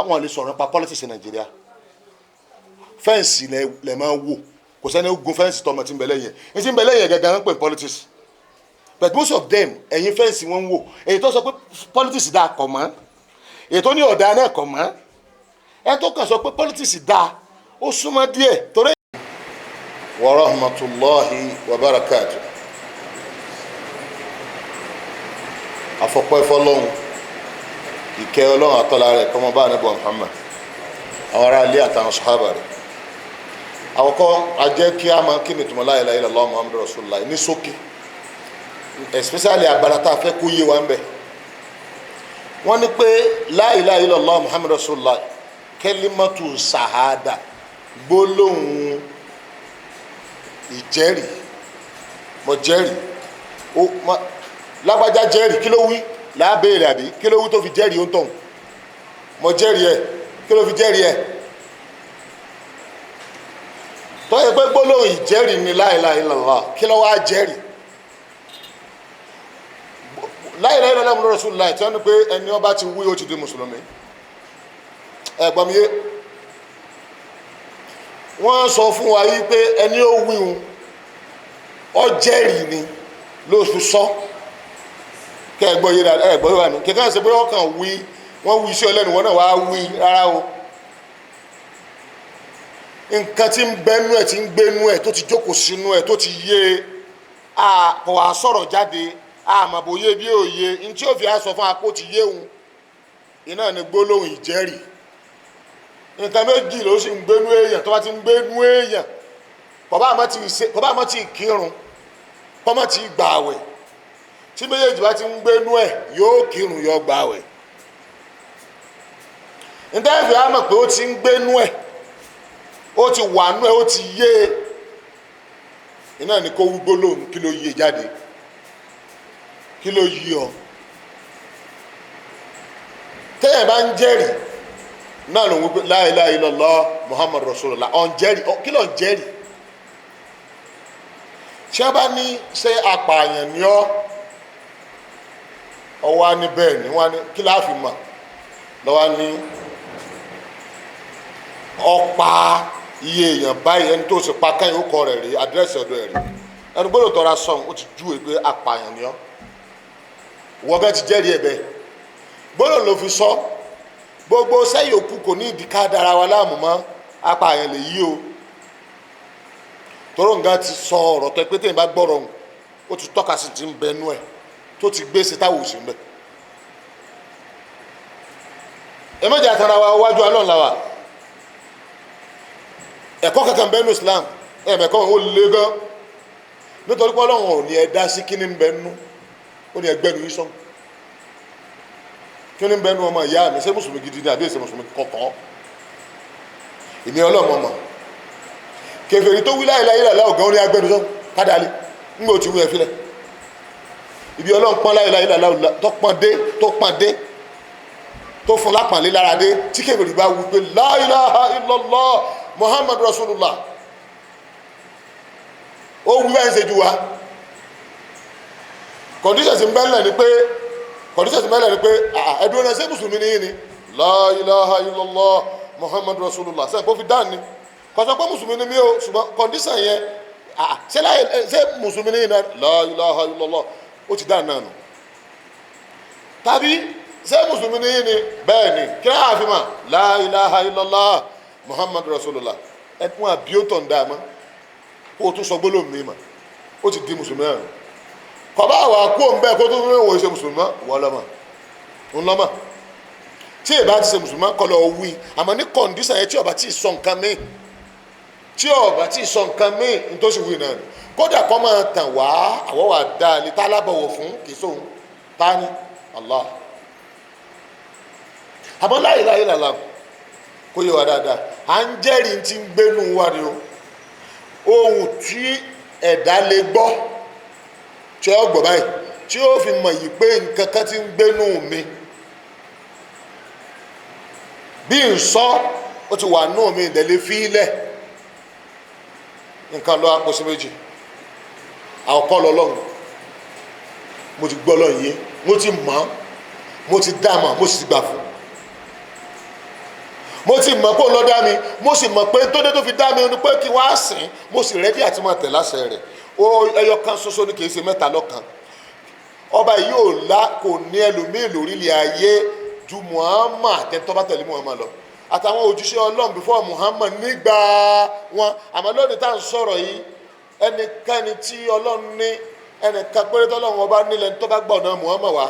Wọn lè sọ̀rọ̀ nípa politics ní Nàìjíríà. Fence lẹ máa ń wò, kò sẹ́ni ó gun fence tọmọ tí ń bẹ lẹ́yìn ẹ̀ ní tí ń bẹ lẹ́yìn ẹ̀ gẹ́gẹ́ ń pè ní politics, but most of them, ẹ̀yìn fence wọ́n ń wò. Èyí tó sọ pé politics dáa kọ̀ mọ́, èyí tó ní ọ̀dà náà kọ̀ mọ́, ẹ tó kàn sọ pé politics dáa, ó súnmọ́ díẹ̀ torí. Wa rahmatulahi wa barakatu. Afọpẹ́ fọ́lọ́run, ìkẹ́ Ọlọ́run àtọ́lá rẹ̀ kọ́mọ bá ànábì Muhammad, àwọn ará ilé àtàwọn sàhábà rẹ̀. Àkọ́kọ́, a jẹ́ kí a máa kí ni ìtumọ̀ la ilaha illallah Muhammadu rasulullah ní ṣókí, especially abala tá a fẹ́ kó yé wa ń bẹ̀. Wọ́n ní pé la ilaha illallah Muhammadu rasulullah, kalimatu sahada, gbólóhùn ìjẹ́rìí. Mo jẹ́rìí ó lágbájá jẹ́rìí, kí ló wí lábẹ́rẹ́? Àbí kí ló wí tó fi jẹ́rìí? Ó ń tọ̀hún, mo jẹ́rìí ẹ̀, kí ló fi jẹ́rìí ẹ̀? Tó yẹ pé gbólóhùn ìjẹ́rìí ni la ilaha illallah, kí ló wá jẹ́rìí? La ilaha illallah Muhammadu rasulullah, tí wọ́n ní pé ẹni ó bá ti wí, ó ti di mùsùlùmí. Ẹ gbọ́ mi yé? Wọ́n sọ fún wa yí pé ẹni ó wíhun, ó jẹ́rìí ni ló fi sọ. Kẹ́ ẹ gbọ́ yé dáadáa, ẹ gbọ́ yé wa ni kíkà ṣe pé wọ́n kàn wí, wọ́n wí sí ọlẹ́nu, wọn náà wá wí rárá o. Nǹkan tí ń bẹnu ẹ̀, tí ń gbénu ẹ̀, tó ti jókòó sínú ẹ̀, tó ti yé a, kò wá sọ̀rọ̀ jáde, àmọ́ bòye bí òye ntí ó fi á sọ fún akó ti yé òun, iná ni gbólóhùn ìjẹ́rìí. Nǹkan méjì ló sì ń gbénú èèyàn. Tó bá ti ń gbénú èèyàn, kò bá àmọ́ ti kírun, kò má ti gbààwẹ̀, tí méjèèjì bá ti ń gbénú ẹ̀, yóò kírun, yóò gbààwẹ̀. Ntẹ́fẹ̀ á mọ̀ pé ó ti ń gbénú ẹ̀, ó ti wà nú ẹ̀, ó ti yé e, iná ni kó wí gbólóhùn. Kí ló yé jáde? Kí ló yí ọ? Tẹ́yẹ̀ bá ń jẹ́rìí náà ló ń wípé la ilaha illallah Muhammad rasulullah, ọ̀n jẹ́rìí. Kí ló ń jẹ́rìí? Ṣé bá ní ṣé apààyàn ni ọ́? Ọwọ́ á ní bẹ́ẹ̀ ni. Wọ́n á ní kí láàfin mọ̀ lọ́wọ́ á ní ọ̀pá iye èèyàn báyìí, ẹni tó sì pa kẹ́yìn, ó kọ rẹ̀ rí, àdírẹ́sì ọ̀dọ̀ ẹ̀ rí, ẹni gbọ́dọ̀ tọ́ra sọ̀hún, ó ti júwe pé apààyàn ni ọ́. Wọ́n gẹ́ ti jẹ́rìí ẹ̀ bẹ́ẹ̀, gbọ́dọ̀ ló fi sọ. Gbogbo sẹ́yìn òkú kò ní ìdí ká dára wa láàmú mọ́. Apààyàn lè yí o, tóró nǹkan ti sọ ọ̀rọ̀ tó pé téèyàn bá gbọ́rọ̀ ọ̀hún, ó ti tọ́ka sí ti ń bẹnu ẹ̀ tó ti gbé sí táwọn òsì ń bẹ. Ẹ méjì àtàrà wa wájú alọ́n la wa. Ẹ̀kọ́ kankan bẹ́ẹ̀ ní Islam, ẹ̀mẹ̀kọ́ ó le gan, nítorí pé Ọlọ́run ò ní ẹ dá sí kíní ń bẹ nú, ó ní ẹgbẹ́ nu yín sọ́n kíní ń bẹ nú. Ọmọ ìyá mi, ṣé mùsùlùmí gidi ni àbí èsè mùsùlùmí kọ̀ọ̀kan? Èmi Ọlọ́run mọ̀. Kèfèrí tó wí láìláì láìláì ọ̀gá, ó ní agbẹnu sọ́n kádàálí ńgbà ó ti wú ẹ filẹ̀. Ibi Ọlọ́run pọ́n láìláì láìláì tó pọ́n dé, tó pọ́n dé, tó fún lápàlẹ́ lára dé, tí kèfèrí bá wí pé la ilaha illallah Muhammad rasulullah, ó wí báyìí ṣe ju wa. Condition ti ń bẹ́lẹ̀ ni pé, condition ti ń bẹ́lẹ̀ ni pé ẹ̀dùn ọ̀nà, ṣé mùsùlùmí ni yín ni? La ilaha illallah Muhammad rasulullah, sẹ́yìn kó fi dáhùn ni, kò sọ pé mùsùlùmí ni mí o, ṣùgbọ́n condition yẹn, ṣé láyé, ṣé mùsùlùmí ni yín náà? La ilaha illallah, ó ti dáhùn náà nù. Tàbí ṣé mùsùlùmí ni yín ni? Bẹ́ẹ̀ ni. Kí láà fi mà? La ilaha illallah Muhammad rasulullah. Ẹkún àbí ó tọ̀ ń dáa mọ́, kó o tún sọ gbólóhùn mi mà, ó ti di mùsùlùmí náà. Kọ̀bá àwà kú òun bẹ́ẹ̀, kó tó tún wọ́n ṣe mùsùlùmí mọ́, wọ́n lọ́mọ ń lọ́mọ tí èbá ti ṣe mùsùlùmí kọ́ lọ wí. Àmọ́ ní condition yẹn, tí ó bá ti sọ nǹkan míì, tí ó bá ti sọ nǹkan míì, ní tó sì wí náà ni, kódà kọ́ máa tàn wá, àwọ̀ wà dáa ní tá alábọ̀wọ̀ fún kì í sóhun ta ni Allah. Àmọ́ la ilaha illallah, kó yé wa dáadáa, à ń jẹ́rìí tí ń gbénu wa ni o. Ohun tí ẹ̀dá lè gbọ́, tí ó gbọ́ báyìí, tí ó fi mọ̀ yìí pé nǹkan kan ti ń gbénu mi, bí n sọ, ó ti wà nù mí, ìdẹ̀lẹ̀ fílẹ̀ nǹkan lọ àpò sí méjì. Àkọ́kọ́ lọ́lọ́run, mo ti gbọ́ lọ́run yé, mo ti mọ̀, mo ti dá mọ̀, mo sì ti gbà fún. Mo ti mọ̀ pé òun ló dá mi, mo sì mọ̀ pé tó dé tó fi dá mi ni pé kí wọ́n á sìn, mo sì ready àti máa tẹ̀ láṣẹ rẹ̀. Ó ẹyọ kan ṣoṣo ni, kì í ṣe mẹ́ta lọ́kan. Ọba yìí ò lá, kò ní ẹlòmíì lórílẹ̀ ayé ju Muhammad àtẹ̀tọ́ bá tẹ̀lé Muhammad lọ, àtàwọn òjíṣẹ́ Ọlọ́run before Muhammad nígbà wọn. Àmọ́ lónìí tá à ń sọ̀rọ̀ yìí, ẹnikẹ́ni tí Ọlọ́run ní, ẹnìkan péré tọ́lọ́run ọba nílẹ̀ tó bá gbọ́ ọ̀nà Muhammad wá,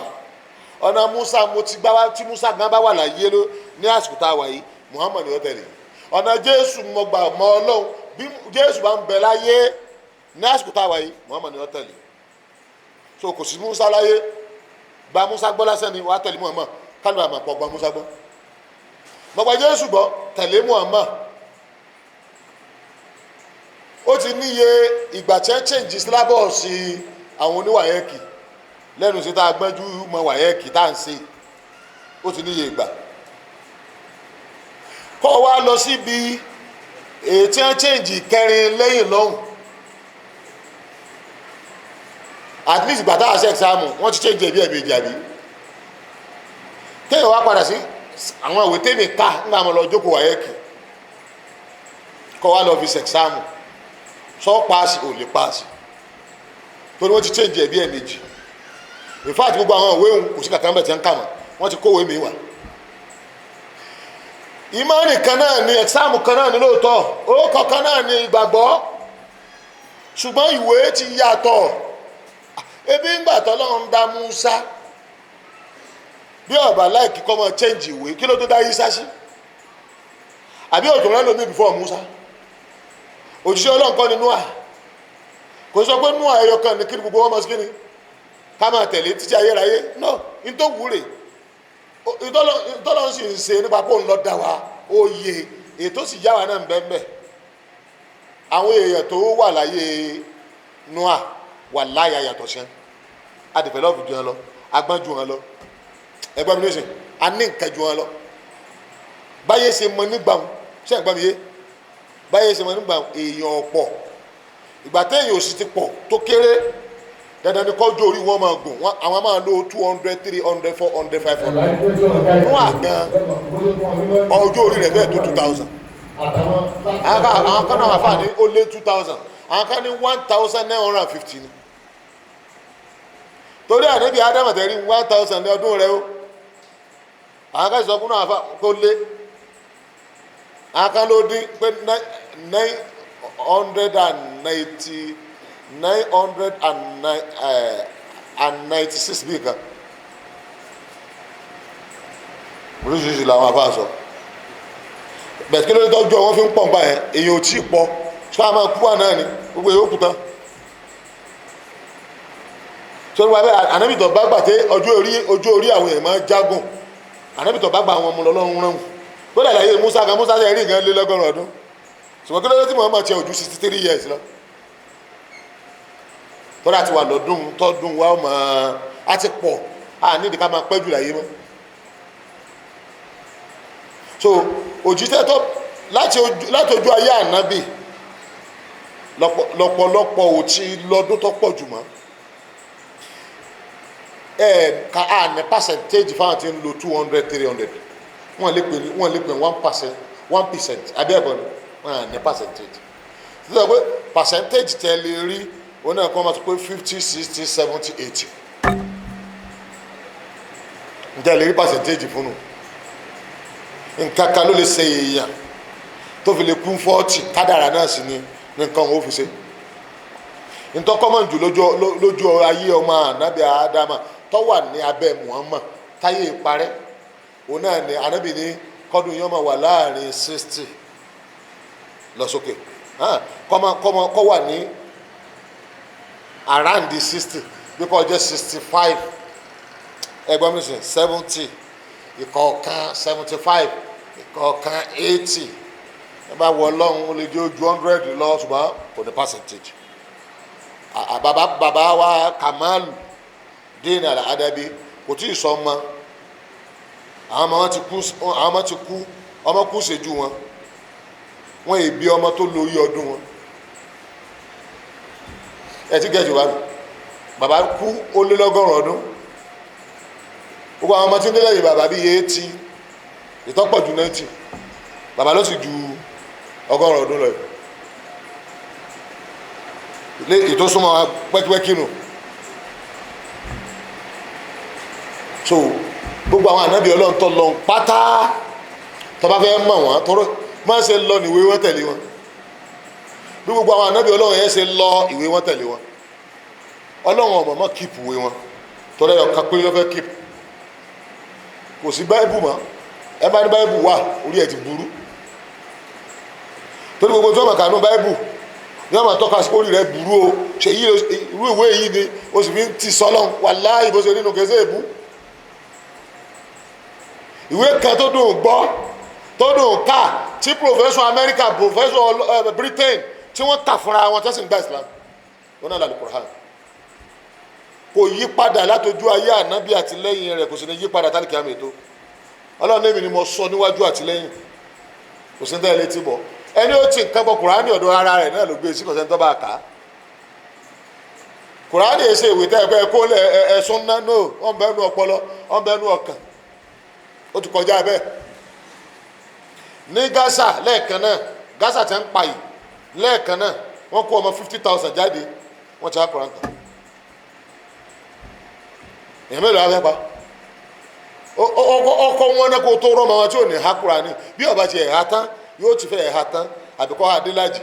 ọ̀nà Musa mo ti gbá wá, tí Musa gan bá wà láyé ló ní àsìkò tá a wà yìí, Muhammad ni ó tẹ̀lé. Ọ̀nà Jésù mo gbà mọ́ Ọlọ́run, bí Jésù bá ń bẹ láyé ní àsìkò tá a wà yìí, Muhammad ni ó tẹ̀lé. So kò sí Musa láyé, gba Musa gbọ́ lásán ni wàá tẹ̀lé Muhammad. Kálí bàmà pọ̀ gba Musa gbọ́, mo gba Jésù gbọ́, tẹ̀lé Muhammad. Ó ti níye ìgbà tí wọ́n change syllabus àwọn oníwàyẹ́kì lẹ́nu sí tá a gbẹ́jú mọ wàyẹ́kì tá à ń ṣe, ó ti níye ìgbà kọ́ wa lọ síbi èyí tí wọ́n change kẹrin lẹ́yìn lọ́hùn. At least ìgbà tá a ṣe exam, wọ́n ti change ẹ̀bí ẹ̀mejì, àbí kéèyàn wá padà sí àwọn ìwé tèmi ká nígbà mo lọ jókòó wáyẹ́kì, kọ́ wa lọ fi ṣe exam, sọ paasi ò lè paasi, torí wọ́n ti change ẹ̀bí ẹ̀mejì. In fact, gbogbo àwọn ìwé òun kò sí kàkà ń bẹ̀ tí wọ́n ń kà mọ́, wọ́n ti kówé mi wá. Ìmọ̀ọ́nì kan náà ni, exam kan náà ni lóòótọ́, orúkọ kan náà ni ìgbàgbọ́, ṣùgbọ́n ìwé ti yàtọ̀. Ebi ń gbà tọ́lọ́run dá Musa, bí ọba láìkí kọ́ mọ́ change ìwé, kí ló tó dá Isa sí? Àbí òtún rẹ lómi before Musa? Òjíṣẹ́ Ọlọ́run kọ́ ni Noah. Kò sọ pé Noah ẹyọ kan ní kí ni gbogbo wọn mọ̀ sí, kí ni ká máa tẹ̀lé títí ayérayé. No, nítorí wúre ìtọ́lọ́run sì ń ṣe nípa kó ń lọ dá wa, ó yẹ ètò sì yá wa náà ń bẹ́ẹ̀ bẹ́ẹ̀. Àwọn èèyàn tó wà láyé Noah wà láyà yàtọ̀ sí ẹ, a develop ju wọn lọ, agbọ́n ju wọn lọ, ẹgbẹ́ mi ní sìn, a ní nǹkan ju wọn lọ. Báyé ṣe mọ nígbà wọn, ṣé ẹgbẹ́ mi yé? Báyé ṣe mọ nígbà wọn, èèyàn ọ̀pọ̀. Ìgbà téèyàn ò sì ti pọ̀ tó kéré, dandan ni kọjú orí wọn máa gùn wọn, àwọn máa lo 200, 300, 400, 500. Noah gan, ọjọ́ orí rẹ̀ bẹ́ẹ̀ tó 2,000. Àwọn kan náà wà fà ní ó lé 2,000, àwọn kan ní 1,950 ni, torí ànábì Ádámù tẹ̀rí 1,000 ní ọdún rẹ o. Àwọn kan sọ fún náà fà kó lé, àwọn kan ló dín pé 990, 996 bíi kan. Oríṣiríṣi làwọn afá sọ bẹ̀ẹ̀. Kí ló dé tọ́jú wọn fi ń pọ̀ nípa yẹn? Èyàn ò tí ì pọ̀ sọ, àmọ́ kú wà náà ni gbogbo èyàn ó kú tán. Sọ nípa bẹ́ẹ̀, ànábì tó bá gbà tẹ ọjọ́ orí àwọn èèyàn máa jágùn. Ànábì tó bá gbà àwọn ọmọ lọ́lọ́run rán gbọ́dọ̀ àlàyé Musa kan. Musa ṣe rí nǹkan lé lọ́gọ́rùn ọdún, ṣùgbọ́n kí ló dé tí Muhammad tiẹ̀ ojú 63 years lọ? Tọ́lá ti wà lọ́dún tọ́dún wa ọmọ á ti pọ̀, á nídìí ká máa pẹ́ jù láyé mọ́. So òjíṣẹ́ tó láti ojú ayé ànábì lọ́pọ̀lọpọ̀ ò ti lọ́dún tó pọ̀ jù mọ́. Ẹ ká a ní percentage fáwọn tí ń lo 200, 300, wọ́n lè pè 1%, 1%, àbí ẹ̀kọ́ ni wọ́n à ní percentage títí sọ pé percentage tẹ́ lè rí òun náà kọ́ máa sọ pé 50, 60, 70, 80. Ǹjẹ́ lè rí percentage fún un? Nǹkan kan ló lè ṣe èèyàn tó fi lè kún 40, kádàrà náà sì ni nǹkan òun ó fi ṣe. Ntọ́kọ́mọ̀ jù lójú ayé ọmọ ànábì Ádámà tó wà ní abẹ́ Muhammad táyé ìparẹ́, òun náà ni ànábì ní kọ́dún yẹn máa wà láàrin 60 lọ sókè, kọ́ wà ní around the 60, bí kò jẹ́ 65, ẹgbọ́n mi sìn, 70 ìkọ̀ọ̀kan, 75 ìkọ̀ọ̀kan, 80. Ẹ bá wọ Ọlọ́run, ó lè jẹ́ ojú 100 lọ, ṣùgbọ́n kò ní percentage. Bàbá wa Kamalu Deen Al-Adabi kò tí ì sọ ọmọ, àwọn ọmọ ti kú, àwọn ọmọ ti kú, ọmọ kú ṣèjú wọn, wọn èbí ọmọ tó lórí ọdún wọn. Ẹ ti gẹ̀ẹ́jù wa mi, bàbá kú ó lé lọ́gọ́rùn ọdún. Gbogbo àwọn ọmọ tí ń délẹ̀ yìí, bàbá bíi 80, ìtọ́pọ̀ ju 90. Bàbá ló sì ju 100 ọdún lọ yìí ètò súnmọ́ pẹ́kípẹ́kí nù. So gbogbo àwọn ànábì Ọlọ́run tó lọ pátá tó bá fẹ́ mọ̀ wọ́n tọrọ má ṣe lọ níwé wọ́n tẹ̀lé wọn. Bí gbogbo àwọn ànábì Ọlọ́run yẹn ṣe lọ ìwé wọ́n tẹ̀lé wọn. Ọlọ́run ọmọ mọ́ kíìpù ìwé wọn tọ́lá yọ kápẹ́ ló fẹ́ kíìpù. Kò sí báíbù mọ́, ẹ bá ní báíbù wà orí ẹ̀ ti burú, torí gbogbo tí wọ́n mọ̀ kánú báíbù ní wọ́n mọ̀ tọ́ka sí orí rẹ̀ burú o. Ṣe yí irú ìwé yìí ni o sì fi ń ti sọ́lọ́n, wàláhì bó ṣe nínú kẹsẹ́ èbú. Ìwé kan tó dùn gbọ́ tó dùn ká tí professor America, professor Britain tí wọ́n kà fúnra wọn tó sì ń gba Islam, wọn náà lálẹ́ Qur'an. Kò yí padà látọjú ayé ànábì àtìlẹ́yìn rẹ̀, kò sì ní yí padà tálíkì àmì ètò. Ọlọ́run lèmi ni mo sọ níwájú àtìlẹ́yìn, kò sí ní tẹ́lẹ̀ létí bọ̀. Ẹni ó ti nǹkan bọ Kùránì ọ̀dọ̀ ara rẹ̀ náà ló gbé sí, kò sẹ́ni tó bá kà á. Kùránì èsè ìwé tẹ́ ẹ pé kó lẹ ẹ̀sùn náà no, wọ́n bẹ́ẹ̀ nu ọpọlọ, wọ́n bẹ́ẹ̀ nu ọkàn, ó ti kọjá bẹ́ẹ̀. Ní Gaza lẹ́ẹ̀kan náà, Gaza ti ń pa yìí lẹ́ẹ̀kan náà, wọ́n kó ọmọ 50,000 jáde, wọ́n ti há Kùránì tán. Èèyàn mélòó la fẹ́ pa? Ọkọ wọn náà kó tó rọmọ wọn tí ò ní há Kùránì. Bí ọba ti ẹ̀ há tán, yóò ti fẹ́ ẹ̀ há tán, àbíkọ́ adélájì.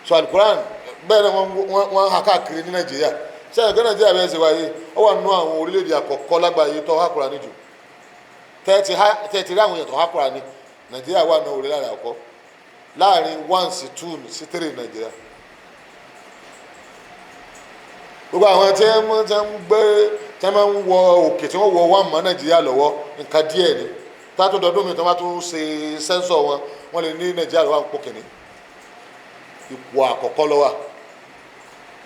So alukuran bẹ́ẹ̀ náà wọ́n há káàkiri ní Nàìjíríà. Sẹ́yìn pé Nàìjíríà bẹ́ẹ̀ ṣe wáyé, ó wà nínú àwọn orílẹ̀-èdè àkọ́kọ́ lágbàáyé tó há Kùránì jù. Tẹ́ẹ̀tì rí àwọn èèyàn tó há Kùránì, Nàìjíríà wà nínú orílẹ̀-èdè àkọ́kọ́ láàrin 1 sí 2 sí 3 Nàìjíríà. Gbogbo àwọn tí wọ́n ń gbé tí wọ́n ń wọ òkè tí wọ́n wọ wọ́n mọ́ Nàìjíríà lọ́wọ́ nǹkan díẹ̀ ni. Tátó dọdún mi tí wọ́n bá tún ṣe sẹ́ńsọ̀ wọn, wọ́n lè ní Nàìjíríà lọ́wọ́ àpò kìíní, ipò àkọ́kọ́ ló wà.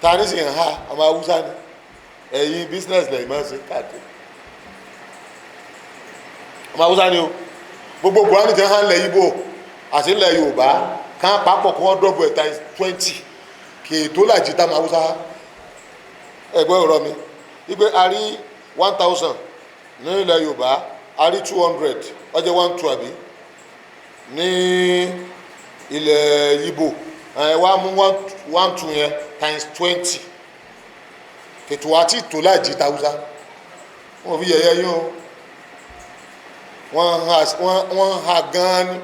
Ta ní sì ń ha ọmọ Haúsá ni, ẹ̀yin business lẹ́yìn máa ń ṣe káàkiri. Ọmọ Haúsá ni o. Gbogbo Kùránì tí wọ́n há ńlẹ̀ Ìgbò àti ńlẹ̀ Yorùbá kán papọ̀ kí wọ́n dọ́gbọ̀ ẹ̀ times 20 kì í tó làjì tá ọmọ Haúsá. Ẹgbẹ́ ọ̀rọ̀ mi wípé a rí 1,000 ní ilẹ̀ Yorùbá, a rí 200, ó jẹ́ 1,200 àbí ní ilẹ̀ Ìgbò, ẹ wá mú 1,200 yẹn times 20, kètò àti ìtò láàjì tàwùsá. Wọn fi yẹ̀yẹ́ yín o, wọ́n ha gan-an ni,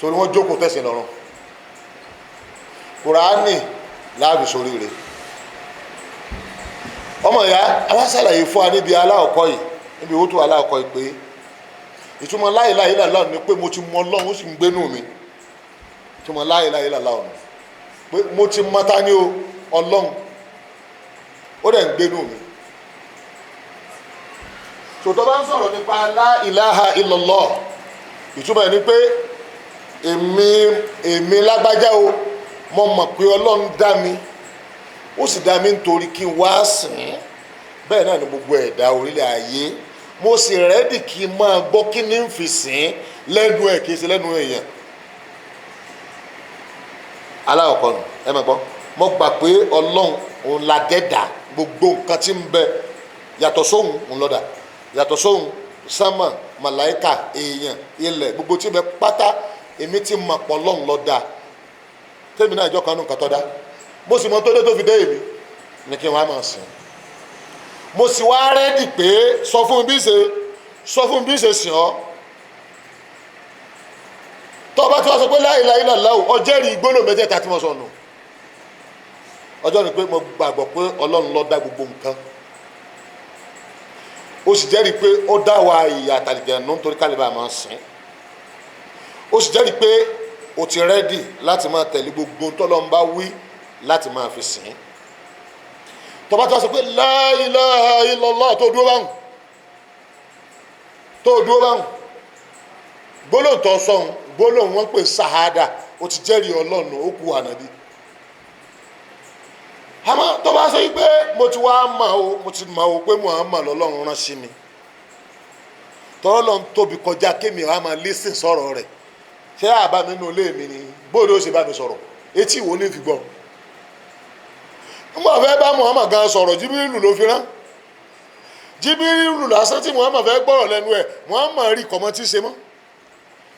torí wọ́n jókòó tẹ̀sìn lọ́rùn. Kùránì láàbì sórí rẹ̀. Ọmọ ìyá àwọn sàlàyé fún wa níbi aláọ̀kọ́ yìí, níbi owó tó aláọ̀kọ́ yìí, pé ìtumọ̀ la ilaha illallah ni pé mo ti mọ Ọlọ́run ó sì ń gbénú mi. Ìtumọ̀ la ilaha illallah ọ̀nà pé mo ti mọ ta ni o, Ọlọ́run ó dẹ̀ ń gbénú mi. Tòótọ́ bá ń sọ̀rọ̀ nípa la ilaha illallah, ìtumọ̀ ẹ̀ ni pé èmi lágbájá o, mo mọ̀ pé Ọlọ́run dá mi, ó sì dá mi nítorí kí n wá sìn ín. Bẹ́ẹ̀ náà ni gbogbo ẹ̀dá orílẹ̀ ayé, mo sì rẹ́dì kí n máa gbọ́ kí ní fi sìn ín lẹ́nu ẹ̀, kì í ṣe lẹ́nu èèyàn. Aláwọ̀kọ́ nù, ẹ máa gbọ́, mo gbà pé Ọlọ́run òun la dẹ́dà gbogbo nǹkan tí ń bẹ, yàtọ̀ sóhun òun lọ́dà, yàtọ̀ sóhun sánmà, màláíkà, èèyàn, ilẹ̀, gbogbo tí ń bẹ pátá, èmi ti mọ̀ pọ̀ Ọlọ́run lọ́dà. Tèmi náà ìjọ kan nù nǹkan tó dá, mo sì mọ tó dé tó fi dé èmi ní kí n wá máa sìn. Mo sì wá rẹ́dì pé sọ fún mi bí ṣe, sọ fún mi bí ṣe sìn ọ́. Tó o bá tí wọ́n sọ pé la ilaha illallah, ọjẹ́rìí gbólóhùn mẹ́tẹ̀ẹ̀ta tí mo sọ nù. Ọjọ́ ni pé mo gbàgbọ́ pé Ọlọ́run ló dá gbogbo nǹkan, ó sì jẹ́rìí pé ó dá wa ìyà àtàlìjẹ̀nù nítorí kálíbà máa sìn. Ó sì jẹ́rìí pé o ti rẹ́dì láti máa tẹ̀lé gbogbo tọ́lọ́run bá wí láti máa fi sìn. Tó bá tí wọ́n sọ pé la ilaha illallah, tó dúró báhùn, tó dúró báhùn, gbólóhùn tó sọ̀hún, gbólóhùn wọn pè sàhádà, ó ti jẹ́rìí Ọlọ́run, ó kú ànábì. Àmọ́ tó bá sọ pé mo ti wá mọ̀ o, mo ti mọ̀ o pé Muhammad lọ́lọ́run rán sí mi, tọ́rọ́ lọ́n tóbi kọjá kémi wàá máa lísìn sọ̀rọ̀ rẹ̀. Ṣé àbá mi nínú ilé mi ni bóòdù ó ṣe bá mi sọ̀rọ̀, etí ìwò ní fi gbọ́. Nígbà fẹ́ bá Muhammad gan sọ̀rọ̀, Jibrilu ló fi rán. Jíbírìlù lásán tí Muhammad fẹ́ gbọ́rọ̀ lẹ́nu ẹ̀, Muhammad rí kọ̀mọ́ tí í ṣe mọ́,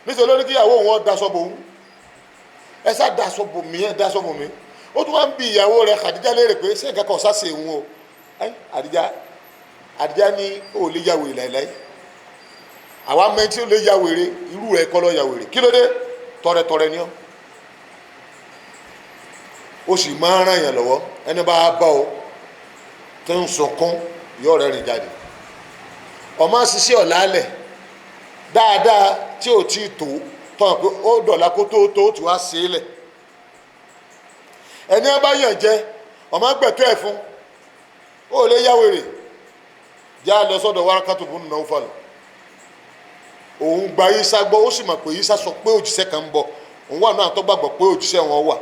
nítorí ó ní kíyàwó òun daṣọ bò òun, ẹ sá daṣọ bò mí, ẹ daṣọ bò mí. Ó tún wá ń bi ìyàwó rẹ̀ Khadija léèrè pé ṣé nǹkan kan ọ̀sá ṣe òun o. Àdìjá, Àdìjá ní ó lè ya wèrè láìláì, àwa mẹ́tí ó lè ya wèrè, irú rẹ̀ kọ́ lọ́ ya wèrè. Kí ló dé? Tọrẹtọrẹ ni ọ́, ó sì máa ń ràn yàn lọ́wọ́. Ẹni bá bá ọ tó ń sunkún yóò rẹ́rìn jáde. Ọmọ ṣiṣẹ́ ọ̀làálẹ̀ dáadáa tí ò tí tó tọ́ pé ó dọ̀la kó tó tó tí wàá ṣe é lẹ̀. Ẹni ẹ bá yàn jẹ ọmọ gbẹ̀tọ́ ẹ̀ fún, ó lè yá wèrè. Já lọ sọ́dọ̀ Warakatu bun Nawfal. Òun gba Isa gbọ́, ó sì mọ̀ pé Isa sọ pé òjíṣẹ́ kan ń bọ̀. Òun wà náà tó gbàgbọ́ pé òjíṣẹ́ wọn wà.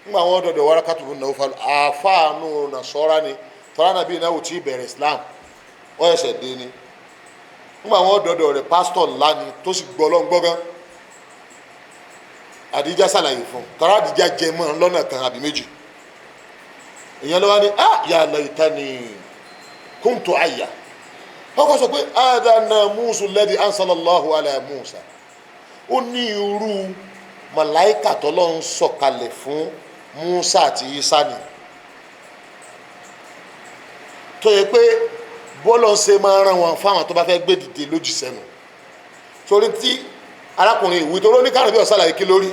Ńgbà wọn dọ̀dọ̀ Warakatu bun Nawfal, àfáànù nàṣọ́ra ni, tọ́lá nàbí náà ò tí ì bẹ̀rẹ̀ Islam, wọ́n ẹ̀sẹ̀ dé ni. Ńgbà wọn dọ̀dọ̀ rẹ̀, pásítọ̀ ńlá ni tó sì gbọ́ lọ́n gbọ́gán. Àdìjá sàlàyé fún tọ́lá, Àdìjá jẹ mọ́ lọ́nà kan àbí méjì. Ìyẹn ló wá ní ah ya laitani kuntu hayya. Wọ́n kọ́ sọ pé hadha namusu alladhi anzalallahu ala Musa. Ó ní irú màláìkà tọ́lọ́ ń sọ̀kalẹ̀ fún Musa àti Isa ni, tó yẹ pé bọ́lọ̀ ń ṣe máa ràn wọn fáwọn tó bá fẹ́ gbé dìde lójì sẹ́nu. Torí tí arákùnrin ìwé tó lóní kárùn bí ó ṣàlàyé kí lórí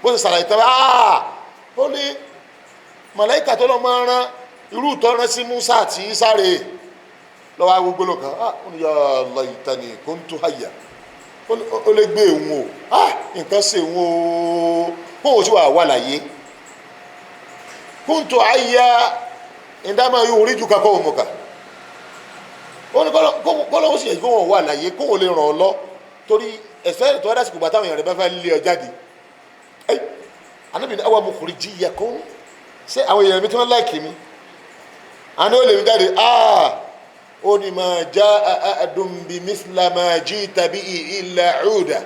bó ṣe ṣàlàyé tán, ó ní màláìkà tó lọ máa rán irú ìtọ́rán sí Musa àti Isa rèé. Lọ́wọ́ agbègbè lọ́kàn, ó ní ya laitani kuntu hayya. Ó lè gbé òun o, nǹkan ṣe òun o, kóun sì wà wà láyé. Kuntu hayya indama yukhrijuka qawmuka. Ó ní kọ́lọ́ ó sì yẹ kóun wà láyé, kóun lè ràn ọ́ lọ, torí ẹ̀sọ́ tó wá dásìkò gbà táwọn èèyàn rẹ̀ bá fẹ́ lé ọ jáde. Ànábì ní awa mukhrijiyyakum, ṣé àwọn èèyàn mi tí wọ́n láìkì mi àná ó lè mi jáde? Ó ní ma jaa ahadun bi mithla ma jita bihi illa uda.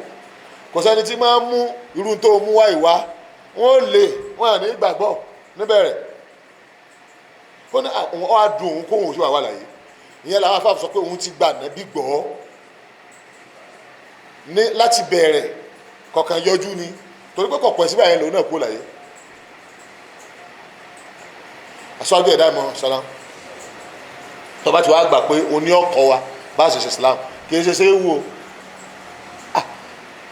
Kò sẹ́ni tí máa mú irú tó mú wá ìwá, wọ́n lè wọ́n à ní gbàgbọ́ níbẹ̀rẹ̀. Ó ní àwọn á dùn òun kóhun òṣùwà wà láyé. Ìyẹn làwọn afáàfù sọ pé òun ti gbà nábì gbọ́ ní láti bẹ̀rẹ̀, kọ̀ọ̀kan yọjú ni, torí pé kọ̀pọ̀ síbẹ̀ yẹn lòun náà kú láyé. Aṣáájú ẹ̀dá ìmọ̀ ṣáná tó bá ti wá gbà pé o ní ọkọ̀ wa bá ṣe ṣe Islam, kì í ṣe ṣe é wù o.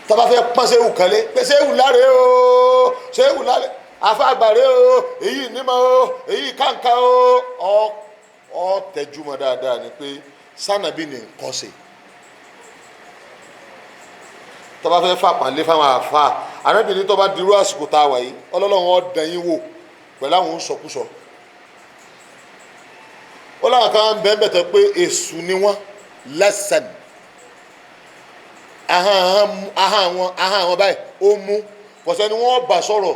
Tó bá fẹ́ pọ́n ṣe é wù kan lé pé ṣe é wù láre o, ṣe é wù láre afáàgbàre o, èyí nímọ̀ o, èyí kàǹkà o, ọ tẹjúmọ́ dáadáa ni pé sànàbí ni nǹkan ṣe. Tó bá fẹ́ fàpàlẹ́ fáwọn àfa arábìnrin, tó bá dirú àsìkò tá a wà yìí, ọlọ́lọ́run ó dán yín wò pẹ̀lú àwọn sọkúsọ. Ó láwọn kan bẹ́ẹ̀ bẹ́ẹ̀ tẹ́ pé èṣù ni wọ́n lẹ́sàn, ahọ́n àwọn báyìí ó mú kọ̀sẹ́ ni wọ́n bá sọ̀rọ̀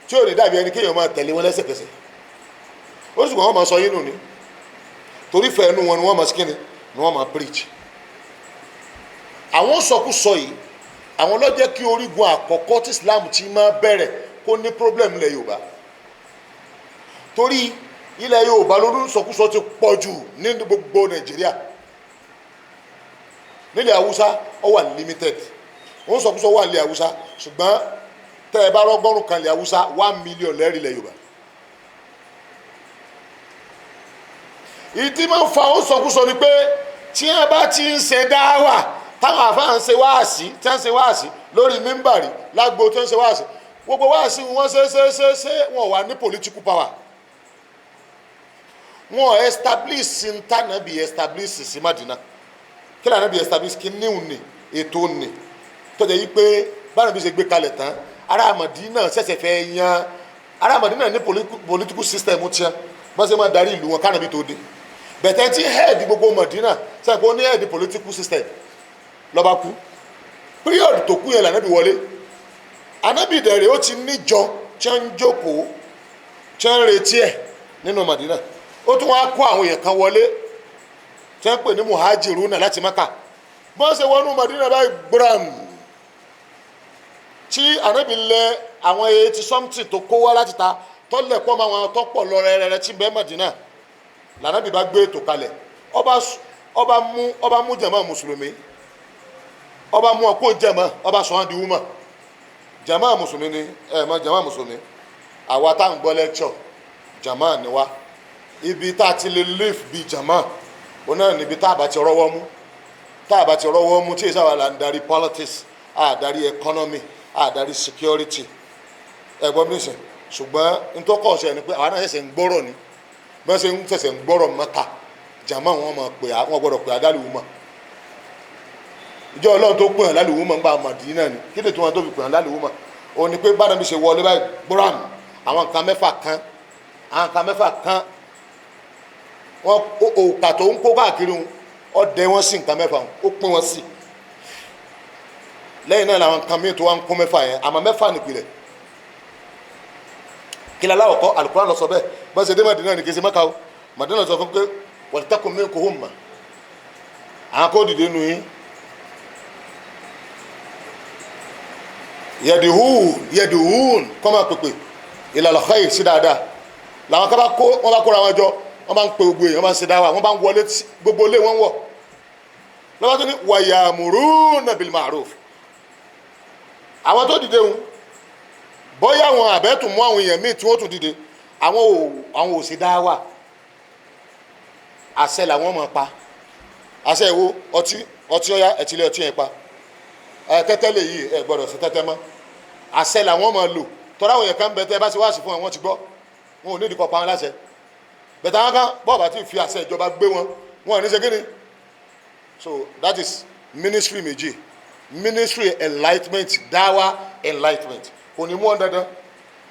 tí ò ní dàbí ẹni kéèyàn máa tẹ̀lé wọn lẹ́sẹ̀kẹsẹ̀. Ó sì wọ́n máa sọ yín nù ni, torí fẹ́ ẹnu wọn ni wọ́n máa sikini ni wọ́n máa preach. Àwọn sọkúsọ yìí, àwọn ló jẹ́ kí orígun àkọ́kọ́ tí Islam ti máa bẹ̀rẹ̀ kó ní problem ilẹ̀ Yorùbá, torí ilẹ̀ Yorùbá lórí sọkúsọ ti pọ̀ jù ní gbogbo Nàìjíríà. Nílẹ̀ Haúsá ó wà limited, wọ́n sọkúsọ wà nílẹ̀ Haúsá, ṣùgbọ́n tẹ́ ẹ bá rọ́gọ́rùn kan ilẹ̀ Haúsá, 1 million lẹ́rìí ilẹ̀ Yorùbá. Ìdí máa ń fa ó sọkúsọ ni pé tí wọ́n bá ti ń ṣe dáwà, táwọn àfáà ń ṣe wáàsí, tí wọ́n ń ṣe wáàsí lórí mímbàrí lágbo, tí wọ́n ń ṣe wáàsí, gbogbo wáàsí wọn ṣe ṣe ṣe ṣe, wọn wà ní political power, wọn establish ntànàbí establish sí Madina. Kí lànà bí establish kí níhùn ní ètò ní tọ́jà yìí pé báwọn bí ṣe gbé kalẹ̀ tán, ará Madina ṣẹ̀ṣẹ̀ fẹ́ yan. Ará Madina ní political system tiẹ̀, wọ́n ṣe máa darí ìlú wọn kánàbí tó dé. Bẹ̀tẹ̀ tí head gbogbo Madina sẹ́yìn pé ó ní head political system lọ́ba kú, period tó kú yẹn lànàbí wọlé. Ànábì dẹ̀rẹ̀ ó ti níjọ tí ń jókòó tí ń retí ẹ̀ nínú Madina. Ó tún wá kó àwọn èèyàn kan wọlé tí wọ́n pè ní muhajiruna láti Maka. Bọ́n ṣe wọnú Madina báyìí gbram, tí ànábì lẹ àwọn 80 something tó kó wá láti ta tọ́lẹ̀ pọ́ máa wọn tọ́pọ̀ lọ rẹ́rẹ́rẹ́ tí bẹ́ẹ̀ Madina, lànàbì bá gbé ètò kalẹ̀. Ọba mú jàmá mùsùlùmí, ọba mú ọkọ jàmá, ọba sọ wọn di wúmọ. Jàmá mùsùlùmí ni ẹ mọ jàmá mùsùlùmí, àwa tá à ń gbọ́ lecture, jàmá ni wa. Ibi tá a ti lè live bíi jàmá òun náà níbi tá a bá ti rọ́wọ́ mú, tá a bá ti rọ́wọ́ mú tí èsì àwa là ń darí politics, a darí economy, a darí security. Ẹ̀gbọ́n mi sìn, ṣùgbọ́n ntọ́kọ̀ ọ̀sẹ̀ ni pé àwa náà ṣẹ̀ṣẹ̀ ń gbọ́rọ̀ ni. Bí wọ́n ṣe ń ṣẹ̀ṣẹ̀ ń gbọ́rọ̀ Mẹ́ta, jàmá wọn máa pè á, wọn gbọ́dọ̀ pè á dálùwù mọ́. Ìjọ Ọlọ́run tó pè hàn lálùwù mọ́ ń gba Màdínà ni. Kí ni tí wọn tó fi pè hàn lálùwù mọ́? Òun ni pé bára mi ṣe wọlé báyìí gbọ́ràm, àwọn nǹkan mẹ́fà kan, àwọn nǹkan mẹ́fà kan, wọn òòkà tó ń kó káàkiri wọn, ọdẹ wọn sí nǹkan mẹ́fà wọn, ó pín wọn sí. Lẹ́yìn náà làwọn nǹkan míì tó wá ń kó mẹ́fà yẹn, àmọ́ mẹ́fà nìpìlẹ̀. Kí la aláwọ̀ kọ́ Alukuran lọ sọ bẹ́ẹ̀. Bọ́n ṣe dé Madina ní kí n ṣe Mẹ́ka o. Madina sọ fún pé waltakum minkum umma, àwọn kò dìde nù yín, yẹdìhún yẹdìhún kọ́ máa pèpè ilal khair, sí dáadáa. Làwọn kan bá kó wọn, bá kóra wọn jọ, wọn bá ń pe gbogbo èèyàn, wọn bá ń ṣe dáwà, wọn bá ń wọlé, gbogbo ilé wọn wọ̀ lọ́wọ́ tó ní wayamuruna bil ma'ruf. Àwọn tó dìde ń bóyá àwọn àbẹ́tùn mú àwọn èèyàn míì tí wọ́n tún dìde, àwọn ò sí dáwà, àṣẹ làwọn máa pa. Àṣẹ ìwo ọtí, ọtí ọyá ẹtìlẹ ọtí yẹn pa, ẹ tẹ́tẹ́ lè yí, ẹ gbọ́dọ̀ sí tẹ́tẹ́ mọ́. Àṣẹ làwọn máa lò. Tọ́lá àwọn èèyàn kan bẹ, tẹ́ bá ṣe wáàsí fún wọn, wọ́n ti gbọ́, wọn ò ní ìdíkọ̀ pa wọn láṣẹ. Bẹ̀tẹ̀ àwọn kan bọ́ọ̀ bá ti fi àṣẹ ìjọba gbé wọn, wọn ò ní ṣe kíni. So that is ministry méjì: ministry enlightenment, dáwà enlightenment, kò ní mú ọ dandan,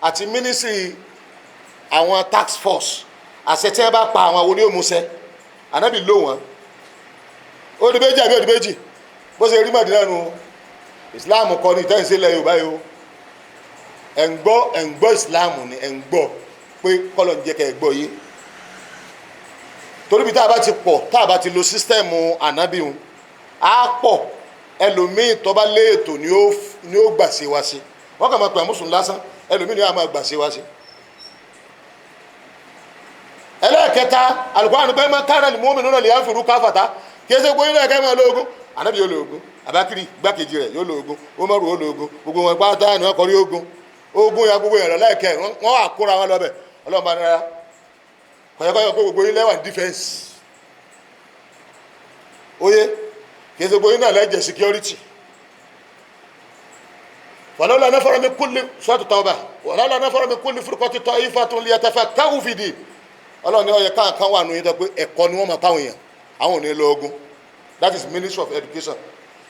àti ministry àwọn task force. Àṣẹ tí wọn bá pa, àwọn onímùsẹ ànábì lò wọn. Ó di méjì àbí ó di méjì? Bó ṣe rí Mọ̀dínà nu. Islam kọ́ ní ìtẹ́sí ilẹ̀ Yorùbá yìí o. Ẹ̀ ń gbọ́, ẹ̀ ń gbọ́ Islam ni ẹ̀ ń gbọ́ pé kọ́lọ̀ ń jẹ́ kẹ́ ẹ̀ gbọ́ yìí. Torí bí tá a bá ti pọ̀, tá a bá ti lo system ànábì hun, á pọ̀. Ẹlòmíì tó bá lé ètò ni ó gbà ṣe wá sí. Wọ́n kàn máa pè àmúsùn lásán, ẹlòmíì ni wọ́n máa gbà ṣe wá sí. Ẹlẹ́ẹ̀kẹta, Al-Qur'an pé máa kára ni mọ́mí nínú lè fi rúkà fàtà. Kí ẹ ṣe gbóyún náà kẹ́ máa lo ogun. Ànábì yóò lo ogun, Abakiri gbákejì rẹ̀ yóò lo ogun, Umaru yóò lo ogun, gbogbo wọn pátá ni wọ́n kọrí ogun. Ogun ya gbogbo yẹn lọ láìkẹ́, wọ́n wà kóra wọn lọ́bẹ̀. Ọlọ́run bá nira kọ̀yọ́kọ̀yọ́ pé gbogbo yín lẹ́wà ní defence oye. Kì í ṣe gbogbo yín náà lẹ́jẹ̀ security. Wàlọ́lá nafara min kulli, Suratu Tawbah, wàlọ́lá nafara min kulli firqatin ta'ifatun liyatafakkahu fi din. Ọlọ́run ní ó yẹ káàkan wà nù yín tó pé ẹ̀kọ́ ni wọ́n máa káwọn èèyàn, àwọn ò ní lọ ogun. That is Ministry of Education.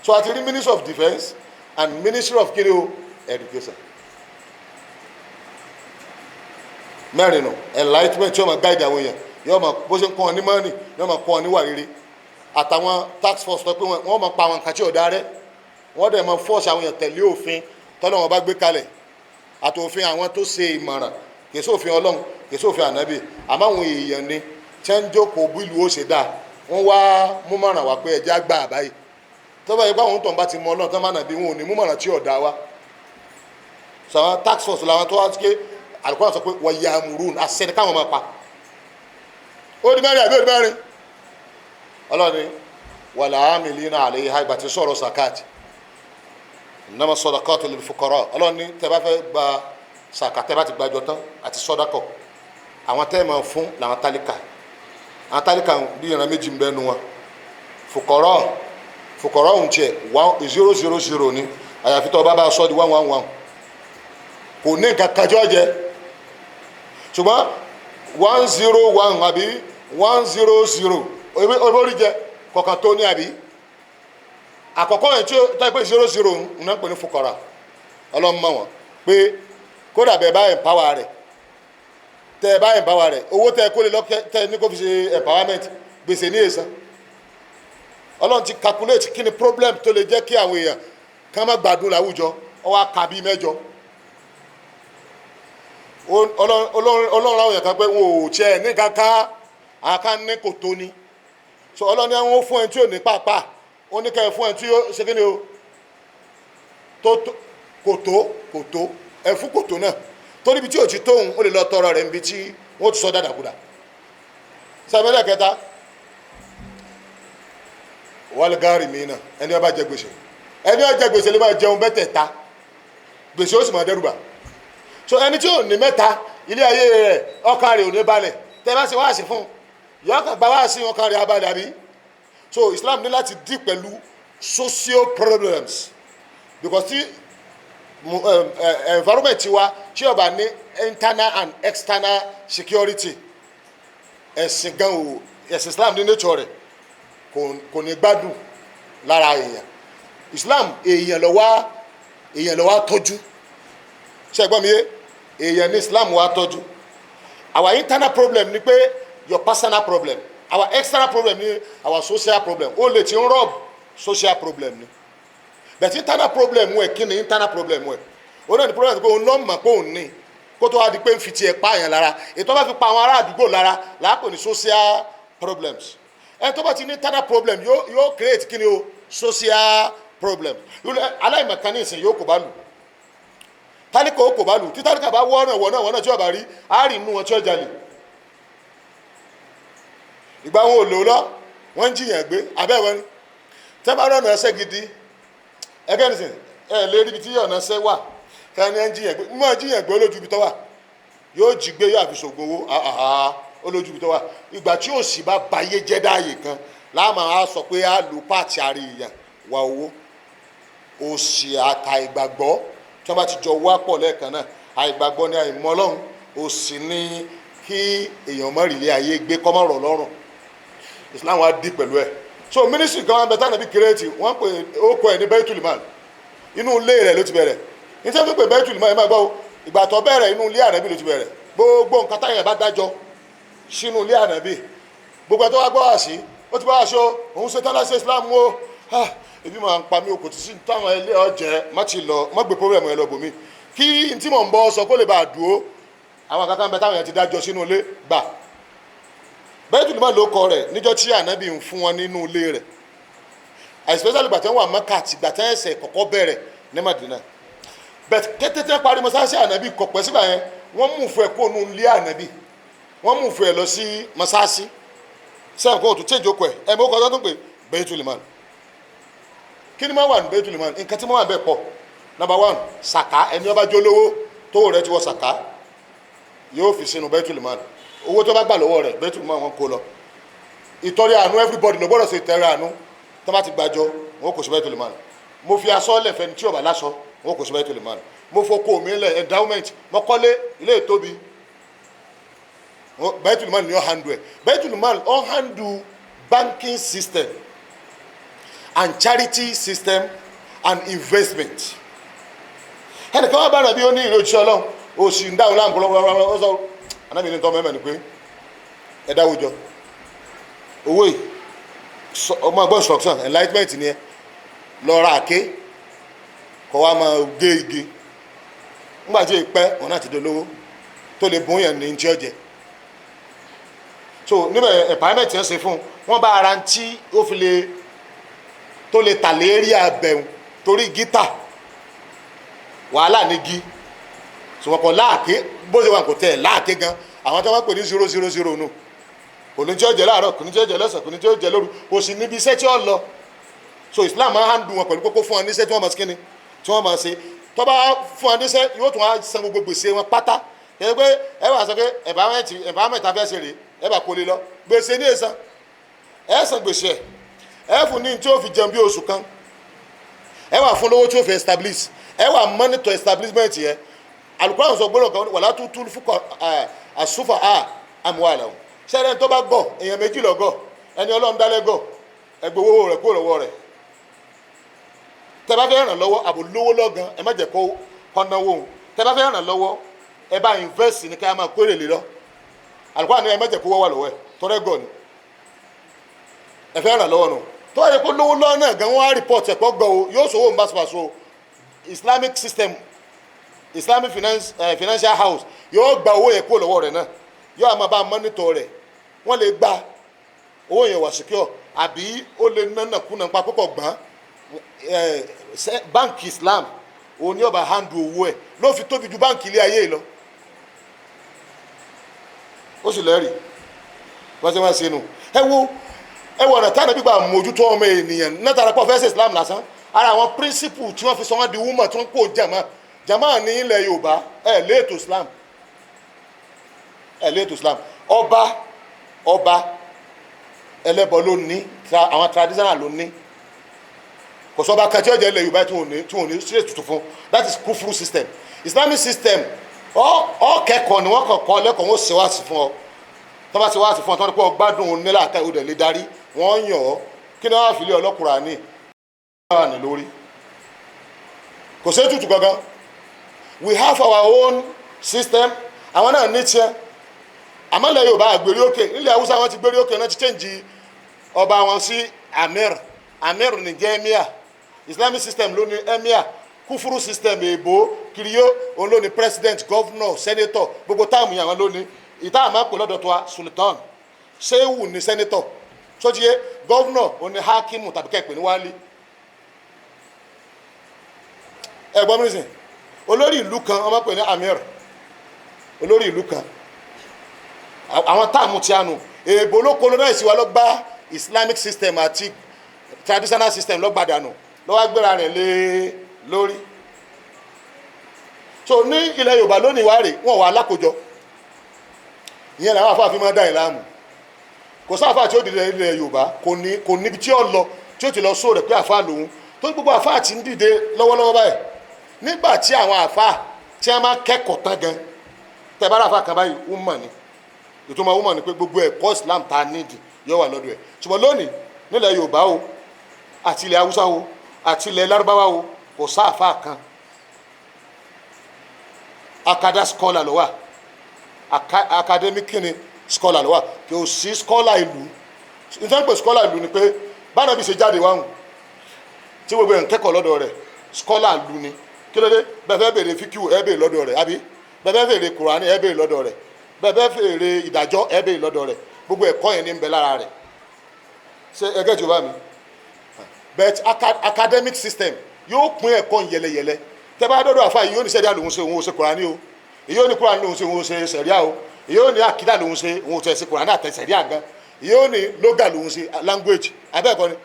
So àti rí Ministry of Defence and Ministry of kiri o, Education. Mẹ́rin nù: enlightenment tí yóò máa guide àwọn èèyàn, yóò máa bó ṣe ń kọ́ ọ ní mọ́nì, yóò máa kọ́ ọ ní wà rere, àtàwọn task force tó pé wọ́n máa pa àwọn nǹkan tí ò dáa rẹ́, wọ́n dẹ̀ máa force àwọn èèyàn tẹ̀lé òfin tọ́lọ́ wọn bá gbé kalẹ̀, àtòfin àwọn tó ṣe ìmọ̀ràn. Kì í sófin Ọlọ́run, kì í sófin ànábì, àmọ́ àwọn èèyàn ni tí wọ́n ń jókòó bí ìlú ó ṣe dáa, wọ́n wá mú mọ̀ràn wá pé ẹja gbà báyìí. Tó bá yẹ pé àwọn tó ń bá ti mọ Ọlọ́run tó máa nàbí, wọn ò ní mú mọ̀ràn tí ò dáa wá. Sọ àwọn task force làwọn tó wá ké. Àlùkò sọ pé wọ́n ya amúrún, àṣẹ ni káwọn máa pa. Ó di mẹ́rin àbí ó di mẹ́rin? Ọlọ́run ni wàlá amìlínà àlẹ́ yìí ìgbà tí sọ̀rọ̀ sakat, innama sadaqatu lil fuqara. Ọlọ́run ní tẹ́ bá fẹ́ gba sàkà, tẹ́ bá ti gbàjọ tán àti sọ́dákọ̀, àwọn tẹ́ máa fún làwọn tálíkà. Àwọn tálíkà bí ìran méjì ń bẹ nu wọn: fuqara. Fuqara òun tiẹ̀ 1000 ni, àyàfi tó bá sọ di 111. Kò ní nǹkan kan tí ó jẹ, ṣùgbọ́n 101 àbí 100 orí jẹ kọ̀ọ̀kan tó ní. Àbí àkọ́kọ́ yẹn tí ó tọ́ pé 00 ń náà pè ní fukara. Ọlọ́run mọ̀ wọ́n pé kódà bẹ́ẹ̀ bá empower rẹ̀, tẹ́ ẹ bá empower rẹ̀, owó tẹ́ ẹ kó lè lọ tẹ́ ẹ ní kó fi ṣe empowerment, gbèsè ní èsán. Ọlọ́run ti calculate kí ni problem tó lè jẹ́ kí àwọn èèyàn kán má gbádùn láwùjọ. Ó wá ka bíi mẹ́jọ. Ọlọ́run àwọn èèyàn kan pé wọn ò tiẹ̀ ní kankan, àwọn kan ní kò tó ni. So Ọlọ́run ní àwọn fún ẹni tí ò ní pàápàá, ó ní kẹ́ ẹ fún ẹni tí ó ṣe kí ni o tó kò tó, kò tó, ẹ fún kò tó náà, torí ibi tí ò ti tóun, ó lè lọ tọrọ rẹ̀ níbi tí wọ́n ti sọ dàdàkúdà. Sàmẹ́lẹ̀ kẹta. Wal-gharimina, ẹni ó bá jẹ gbèsè, ẹni ó jẹ gbèsè ló máa jẹun bẹ́tẹ̀ ta, gbèsè ó sì máa dẹ́rùbà. So ẹni tí ò ní mẹ́ta, ilé ayé rẹ̀, ọkàn rẹ̀ ò ní balẹ̀. Tẹ́ bá ṣe wáàsí fún yọ̀ọ́ kàn gba wáàsí, ọkàn rẹ̀ abalẹ̀ àbí. So Islam ní láti deal pẹ̀lú social problems, because tí environment tiwa tí ó bá ní internal and external security, ẹ̀sìn gan o, ẹ̀sìn Islam ní nature rẹ̀ kò ní gbádùn lára èèyàn. Islam, èèyàn ló wá tọ́jú. Ṣé ẹ gbọ́ mi yé? Èèyàn ní Islam wá tọ́jú. Our internal problem ni pé your personal problem. Our external problem ni our social problem. Ó lè ti ń rob, social problem ni. But internal problem wẹ̀, kí ni internal problem wẹ̀? Ó náà ní problem pé òun lọ́ mọ̀ pé òun ní kó tó wá di pé ń fi tiẹ̀ pa àyàn lára. Ètò bá fi pa àwọn ará àdúgbò lára làápò ní social problems. Ẹni tó bá ti ní internal problem yóò create kí ni o? Social problem. Aláìmọ̀kan ní ìsìn yóò kó bá lù, tálíkà ó kò bá lù. Tí tálíkà bá wọ́nà wọ́nà wọ́nà tí ó bá rí, á rí inú wọn tí ó jalè. Ìgbà wọn ò lò lọ, wọ́n ń jiyàn gbé abẹ́ wọn ni. Tẹ́ bá rọ̀nà ẹsẹ̀ gidi ẹgẹ́ nìsín, ẹ lè rí ibi tí ọ̀nà ẹsẹ̀ wà kẹ́ni ẹ ń jiyàn gbé mọ́. Jiyàn gbé olójú ibi tó wà, yóò jí gbé, yóò àfi ṣògùn owó olójú ibi tó wà. Ìgbà tí òsì bá bayé jẹ́ dáàyè kan láàmú, á sọ pé á lu páàtì ara èèyàn wá owó. Òsì àtà ìgbàgbọ́ tí wọ́n bá ti jọ wá pọ̀ lẹ́ẹ̀kan náà, àìgbàgbọ́ ni àìmọ̀ Ọlọ́run, òsì ní kí èèyàn mọ̀ rìlé ayé gbé kọ́mọ̀rọ̀ lọ́rùn. Islam wa di pẹ̀lú ẹ̀. So ministry kan wọn bẹ tánà bí create, wọ́n pè ó kọ ẹ̀ ní Baitul Mal. Inú ilé rẹ̀ ló ti bẹ̀rẹ̀. Nítorí pé Baitul Mal, ẹ máa gbọ́ o, ìgbà tó bẹ̀rẹ̀, inú ilé Ànábì ló ti bẹ̀rẹ̀. Gbogbo nǹkan táyà bá dájọ́ sínú ilé Ànábì, gbogbo ẹ̀ tó wá gbọ́ wá sí, ó ti bá aṣọ òun ṣe tán láti ṣe Islam o. Ah, ebi máa ń pa mí, okò tí sí táwọn ilé ọjẹ má ti lọ, má gbé problem ẹ lọ bòmí. Kí n tí mò ń bọ́ sọ kó lè bá a dúró, àwọn kankan bẹ táwọn yẹn ti dájọ́ sínú ilé gbà. Baitul Mal ló kọ rẹ̀ níjọ́ tí Ànábì ń fún wọn nínú ilé rẹ̀, especially gbàtẹ́ wà Mẹ́kà àti gbàtẹ́ ẹsẹ̀ kọ̀kọ́ bẹ̀rẹ̀ ní Madina. But kété tẹ́ parí mọ́sáàsì Ànábì, kọ̀pẹ́ sígbà yẹn, wọ́n mú fún ẹ kó nu ilé Ànábì, wọ́n mú fún ẹ lọ sí mọ́sáàsì sẹ́yìn kó o tún change okò ẹ̀ ẹ̀ mọ́ kọ́ tó ń pè Baitul Mal. Kí ni máa wà ní Baitul Mal? Nǹkan tí máa wà bẹ́ẹ̀ pọ̀. Number one, sàká. Ẹni ó bá jólówó tó rẹ̀ ti wọ sàká, yóò fi sínú Baitul Mal. Owó tó bá gbà lọ́wọ́ rẹ̀, Baitul Mal wọn kó lọ. Ìtọrẹ àánú, everybody ló gbọ́dọ̀ ṣe ìtọrẹ àánú. Tó bá ti gbàjọ, wọn kò sí Baitul Mal. Mo fi aṣọ lẹ̀ fẹ́ni tí ó bá láṣọ, wọn kò sí Baitul Mal. Mo foko mi lẹ̀, endowment. Mo kọ́lé, ilé ìtóbi, Baitul Mal ni ó handle ẹ̀. Baitul Mal ó handle banking system and charity system and investment. Ẹnìkan wà bá nàbí, ó ní ìrìn òjíṣẹ́ Ọlọ́run, òsì ń dáhùn láàmú lọ́wọ́. Ó sọ, Anábì ní tọ́ mẹ́mẹ́ ni pé ẹ dáwọ́ jọ owó yìí, ọmọ ẹgbọ́n instruction, enlightenment ni. Ẹ lọ ra àké, kọ́ wa máa gé igi. Nígbà tí èèpẹ́ wọn náà ti dolówó tó lè bóyá ní tí ó jẹ. So níbẹ̀, empowerment yẹn ṣe fún wọn bá ara tí ó fi lè tó lè tà lérí abẹ̀hùn, torí gítà wàhálà ní gi ṣùgbọ́n kò láàké. Bó ṣe wà, kò tẹ̀ láàké gan. Àwọn tó wọ́n pè ní 000 nù, kò ní tí ó jẹ láàárọ̀, kò ní tí ó jẹ lọ́sàn, kò ní tí ó jẹ lóru, kò sì níbi iṣẹ́ tí ó lọ. So Islam máa ń dùn wọn pẹ̀lú kókó fún wọn níṣẹ́ tí wọ́n máa ṣe. Kíni tí wọ́n máa ṣe? Tó bá fún wọn níṣẹ́, yóò tún wá san gbogbo gbèsè wọn pátá. Kẹ́kẹ́ pé ẹ bá sọ pé environment afẹ́ ṣe rèé, ẹ bá kólé lọ, gbèsè ní èsàn, ẹ san gbèsè, ẹ fún ní tí ó fi jẹun bí oṣù kan, ẹ wà fún lówó tí ó fi establish, ẹ wà monitor establishment yẹn. Al-Qur'an sọ gbọ́dọ̀ kan, wala tu'tul fúkọ̀ àsúfà a amwalahum. Sẹ́rẹ̀ tó bá gọ̀, èèyàn méjì lọ gọ̀. Ẹni Ọlọ́run dálẹ́ gọ̀, ẹgbẹ́ owó rẹ̀ kó lọ́wọ́ rẹ̀. Tẹ́ bá fẹ́ ràn lọ́wọ́, àbò lówó lọ́gàn, ẹ má jẹ́ kó kọ́ náwó òun. Tẹ́ bá fẹ́ ràn lọ́wọ́, ẹ bá invest ní ká máa kórè lé lọ. Al-Qur'an ní ẹ má jẹ́ kó wọ́ wà lọ́wọ́ ẹ tọ́rẹ́ gọ̀ ni. Ẹ fẹ́ ràn lọ́wọ́ nù. Tó bá yẹ kó lówó lọ́wọ́ náà gan, wọ́n á report ẹ̀kọ́ gbọ́ o, yóò sọ owó nbàṣubàṣu. Islamic system, Islamic finance, financial house yóò gba owó yẹn kó lọ́wọ́ rẹ̀ náà, yóò máa bá monitor rẹ̀. Wọ́n lè gba owó yẹn wà secure, àbí ó lè nánà kúnà pa púpọ̀ gbọ́n. Báńkì Islam òun ní ọba handle owó ẹ̀ ló fi tóbi ju báńkì ilé ayé yìí lọ. Ó sì lẹ́rìí wọ́n ṣe wá sínú. Ẹ wo Ẹ wọ ọ̀nà táwọn gbígbà mójútó ọmọ ènìyàn látara pọ̀ fẹ́ẹ́ ṣe Islam lásán. Ara àwọn píríncípù tí wọ́n fi sọ wọ́n di wúmọ̀ tí wọ́n kó jàmá jàmá ní ilẹ̀ Yorùbá, ẹ̀ léètò Islam, ẹ̀ léètò Islam. Ọba ẹlẹ́bọ ló ní, àwọn traditional ló ní. Kò sọba kan tí ó jẹ́ ilẹ̀ Yorùbá tí wọ́n ní sí ètùtù fún. That is kufru system. Islamic system, ọ kẹ́kọ̀ọ́ ni wọ́n kàn kọ́ lẹ́kọ̀ọ́, wọ́n ṣe wá sí fún ọ. Tó bá ṣe wá sí fún ọ tó ń pẹ́ ọgbádùn nílà ká ìhòòdè lè darí, wọ́n yàn ọ́. Kí ni wọ́n á fi lé ọlọ́kùnrin ní wà ní lórí? Kò sí ètùtù gangan. We have our own system, àwọn náà ní tiẹ̀. Àmọ́ ilẹ̀ Yorùbá àgbèrè òkè, nílẹ̀ Haúsá wọn ti gbèrè òkè náà, ti change ọba wọn sí amir. Amir ní jẹ́ emir. Islamic system ló ní emir. Kúfúrú system, èèbó kiriyó, òun ló ní president, governor, senator, gbogbo táàmù yẹn àwọn ló ní. Ìta àmọ́ pè lọ́dọ̀ tó wa sultan, sehu ní senator sọ́jíyé, governor òun ní hakimu tàbí kẹ́pẹ́ ní wálé. Ẹ̀gbọ́n mi sìn, olórí ìlú kan wọ́n máa pè ní amir, olórí ìlú kan. Àwọn táàmù tí a nù, èèbó ló colonize wa, ló gbá Islamic system àti traditional system ló gbàdánù, ló wá gbéra rẹ̀ lé lórí. So ní ilẹ̀ Yorùbá lónìí wá rè, wọ́n wà alákòjọ. Ìyẹn làwọn afáàfin máa dá ìlàmù. Kò sáfà tí ó dìde ilẹ̀ Yorùbá, kò níbi tí ó lọ tí ó ti lọ sóò rẹ̀ pé àfáà lòun tó. Gbogbo àfáà ti ń dìde lọ́wọ́lọ́wọ́ báyìí, nígbà tí àwọn àfáà tí wọ́n máa kẹ́kọ̀ọ́ tán gan, tẹ́ bá ráfà kan báyìí, umma ni. Ìtumọ̀ umma ni pé gbogbo ẹ̀kọ́ Islam tá a nídìí yóò wà lọ́dọ̀ ẹ̀. Ṣùgbọ́n lónìí nílẹ̀ Yorùbá o, àti ilẹ̀ Haúsá o, àti ilẹ̀ Lárúbáwá o, kò sáàfà kan. Akada scholar ló wà, academic kini scholar ló wà, kò sí scholar ìlú. Nítorí pé scholar ìlú ni pé báwọn bí ṣe jáde wáhùn tí gbogbo ẹ̀ ń kẹ́kọ̀ọ́ lọ́dọ̀ rẹ̀, scholar ìlú ni. Kí ló dé? Bẹ́ẹ̀ fẹ́ béèrè fíkìú, ẹ béèrè lọ́dọ̀ rẹ̀, àbí bẹ́ẹ̀ fẹ́ béèrè Kùránì, ẹ béèrè lọ́dọ̀ rẹ̀, bẹ́ẹ̀ fẹ́ béèrè ìdájọ́, ẹ béèrè lọ́dọ̀ rẹ̀. Gbogbo ẹ̀kọ́ yẹn ní ń bẹ lára rẹ̀. Ṣé ẹgẹ́ tí o bá mi? But academic system yóò pín ẹ̀kọ́ yẹlẹyẹlẹ. Tẹ́ bá dọ́dọ̀ àfa yìí, yóò ní sẹ́ríà lòun ṣe, òun ò ṣe Kùránì o. Èyí ò ní Kùránì lòun ṣe, òun ò ṣe sẹ̀ríà o. Èyí ò ní àkídà lòun ṣe, òun ò ṣe Kùránì àtẹ sẹ̀ríà gan. Èyí ò ní lógà lòun ṣe, language abẹ́ẹ̀kọ́ ni.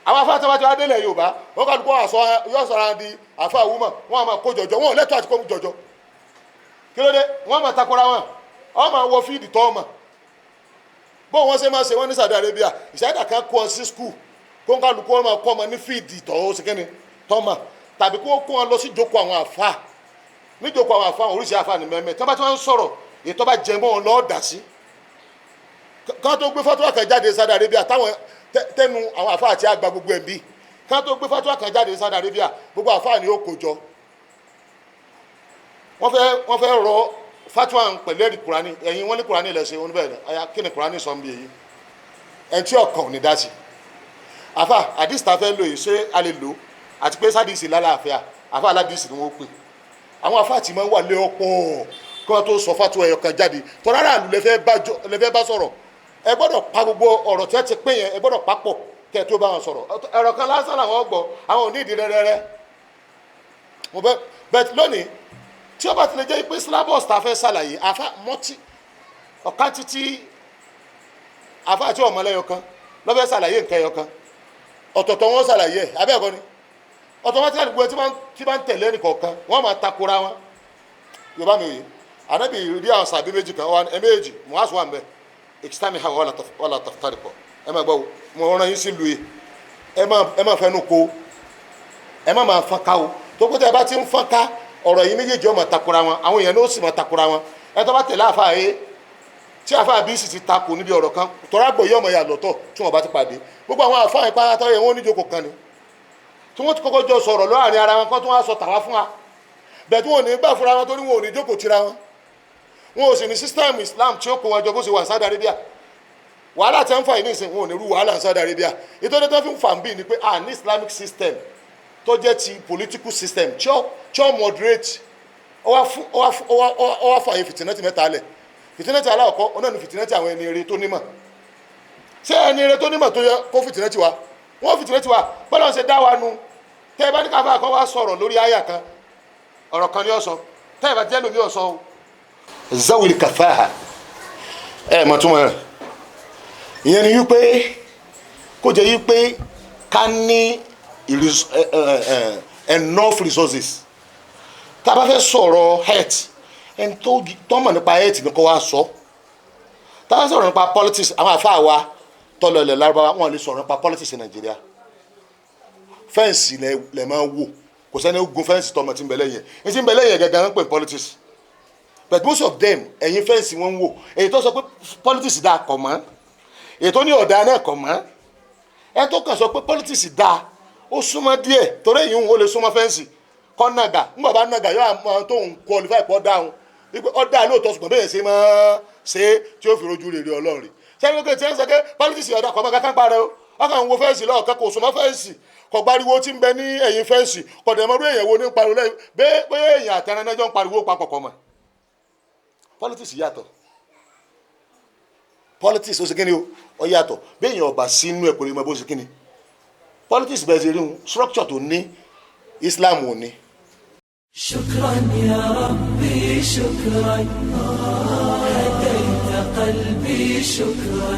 Àwọn afá tẹ́wájú adélẹ̀ Yorùbá, wọ́n kọ́ àṣọ yóò sọ̀rọ̀ di àfa àwùmọ̀, wọ́n á máa kó jọjọ. Wọn ò lẹ́tọ̀ọ́ àti kó jọjọ. Kí ló dé? Wọ́n máa takora wọn, wọ́n máa wọ field tọ́ ọmọ bó wọ́n ṣe máa ṣe. Wọ́n ní Saudi Arabia, ìṣẹ́dá kan kó ọ sí school, kó ń kálukú wọn máa kọ́ ọmọ ní field tọ́ ó ṣe kíni tọ́ ma, tàbí kó kó wọn lọ sí ìjókòó àwọn àfa. Níjókòó àwọn àfa, oríṣi àfa ní mẹ́mẹ́ tí wọ́n bá ti wọ́n ń sọ̀rọ̀, ètò bá jẹ mọ́ wọn lọ́ọ́ dà sí. Kán tó gbé fatuwa kan jáde Saudi Arabia, táwọn tẹnu àwọn àfa àti àgbà gbogbo ẹ̀ ń bí, kán tó gbé fatuwa kan jáde Saudi Arabia, gbogbo àfa ni ó kó jọ. Wọ́n fẹ́ rọ fatuwa pẹ̀lú ẹ̀rí Kurani. Ẹ̀yin wọ́n ní Kurani lẹ̀ ṣe wọn bẹ́ẹ̀. Aya kí ni Kurani sọ ń bí èyí? Ẹ̀ tí ọkàn ò ní dá sí. Àfa, àdìsí ta fẹ́ lò yìí, ṣé a lè lò? Àti pé sádìsì lálàáfíà? Àfa aládìsí ni wọ́n pè. Àwọn àfa àti máa ń wà lé ọ̀pọ̀ kí wọ́n tó sọ fatuwa ẹ̀yọ̀ kan jáde. Tọ́lá àlù lẹ́fẹ́ bá sọ̀rọ̀, ẹ gbọ́dọ̀ pa gbogbo ọ̀rọ̀ tí wọ́n ti pín yẹn, ẹ gbọ́dọ̀ papọ̀ kẹ́ ẹ tó bá wọn sọ̀rọ̀. Ẹ̀rọ kan lásán làwọn gbọ́, àwọn ò ní ìdí rẹ́rẹ́rẹ́ mo bẹ. Bẹ́ẹ̀ lónìí, tí ó bá ti lè jẹ́ pé syllabus ta fẹ́ ṣàlàyé, àfa mọ́tì ọ̀ká títí, àfa àti ọmọlẹ́yọ kan lọ́fẹ́ ṣàlàyé nǹkan ẹyọ kan, ọ̀tọ̀ọ̀tọ̀ wọn ṣàlàyé ẹ̀, abẹ́ẹ̀kọ́ ni automatically gbogbo ẹ tí bá ń tẹ̀lé ẹnìkọ̀ọ̀kan, wọ́n máa takora wọn. Yorùbá mi òye, Ànábì rí àwọn sàbí méjì kan wọn, ẹ méjì muhasu wà ń bẹ ìkísítàmì ha wàlà tàftàrí pọ̀. Ẹ máa gbọ́, mo rán yín sí lu yìí, ẹ má fẹnu ko, ẹ má máa fọ́n ká o. Tó kó tẹ ẹ bá ti ń fọ́n ká, ọ̀rọ̀ yìí méjèèjì ó máa takora wọn, àwọn èèyàn ló sì máa takora wọn. Ẹ tó bá tẹ̀lé àfa yìí, tí àfa bí sì ti takò níbi ọ̀rọ̀ kan, tọ́ra gbọ̀ yìí ọmọ yà lọ́tọ̀. Tí wọ́n bá ti pàdé gbogbo àwọn àfa yìí pátá yẹn, wọ́n níjókòó kan ni tí wọ́n ti kọ́kọ́ jọ sọ̀rọ̀ láàrin ara wọn, kó tó wá sọ tàwa fún wa bẹ́ẹ̀, tí wọ́n ò ní gbà fúnra wọn, torí wọn ò ní jókòó tira wọn, wọn ò sì ní system Islam tí ó kó wọn jọ bó ṣe wà ní Saudi Arabia. Wàhálà tí wọ́n ń fà yìí nísìnyí, wọn ò ní rú wàhálà ní Saudi Arabia. Ìtọ́jú tó fi ń fà ń bì ní pé a ní Islamic system tó jẹ́ ti political system tí ó moderate. Ó wá fààyè fìtínẹ́tì mẹ́ta lẹ̀. Fìtínẹ́tì aláwọ̀kọ́ ọ náà ní fìtínẹ́tì àwọn ẹni eré tó nímọ̀. Ṣé ẹni eré tó nímọ̀ tó yẹ kó fìtínẹ́tì wa? Wọ́n fìtínẹ́tì wa bọ́lá ń ṣe dá wa nu. Tẹ́ ẹ bá ní káfá kan wá sọ̀rọ̀ lórí àyà kan, ọ̀rọ̀ kan ní ọ̀sọ́. Tẹ́ ẹ bá jẹ́ lómi ọ̀sọ́ o. Zawil kafaha, ẹ mọ̀ túmọ̀ rẹ̀. Ìyẹn ni wípé Kó jẹ́ yí pé ká ní enough resources. Tá a bá fẹ́ sọ̀rọ̀ health, ẹni tó mọ̀ nípa health ni kó wá sọ. Tá a bá sọ̀rọ̀ nípa politics, àwọn àfáà wa tọ́lọ̀ ilẹ̀ Lárúbáwá, wọn lè sọ̀rọ̀ nípa politics ní Nàìjíríà. Fence lẹ máa wò, kò sẹ́ni gun fence tọmọ tí ń bẹ lẹ́yìn ẹ̀ tí ń bẹ lẹ́yìn ẹ̀ gẹ́gẹ́ ń pè politics. But most of them, ẹ̀yìn fence wọn ń wò. Èyí tó sọ pé politics dáa kọ̀ mọ́, èyí tó ní ọ̀dà náà kọ̀ mọ́. Ẹ tó kàn sọ pé politics dáa, ó súnmọ́ díẹ̀, torí èyí ń wò lè súnmọ́ fence kọ́ nàgà. Ńgbà bá nàgà yóò àmọ́ tó ń qualify pọ̀ dáhùn wípé ó dáa lóòótọ́, ṣùgbọ́n bẹ́ẹ̀ ṣe máa ṣe tí ó fi rojú rere Ọlọ́run rí. Sẹ́ni pé tí ẹ ń sọ pé politics ọ̀dà kọ̀ mọ́ kankan parẹ́ o, ọkàn ń wo fence lọ́ọ̀kan, kò súnmọ́ fence, kò gbariwo tí ń bẹ ní ẹ̀yìn fence, kò dẹ̀ mọ́rú èèyàn wo ní pariwo lẹ́yìn bẹ́ẹ̀ pé èèyàn àtẹnanẹ́jọ́ ń pariwo papọ̀ kọ́ mọ́. Politics yàtọ̀. Politics ó ṣe kíni o, ó yàtọ̀. Béèyàn ọba sínú ẹ̀ kò lè mọ bó ṣe kíni politics bẹ́ẹ̀ ṣe rí un. Structure tó ní, Islam ò ní. شكرا يا ربي، شكرا، هديت قلبي، شكرا،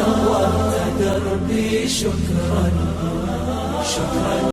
نورت دربي، شكرا، شكرا.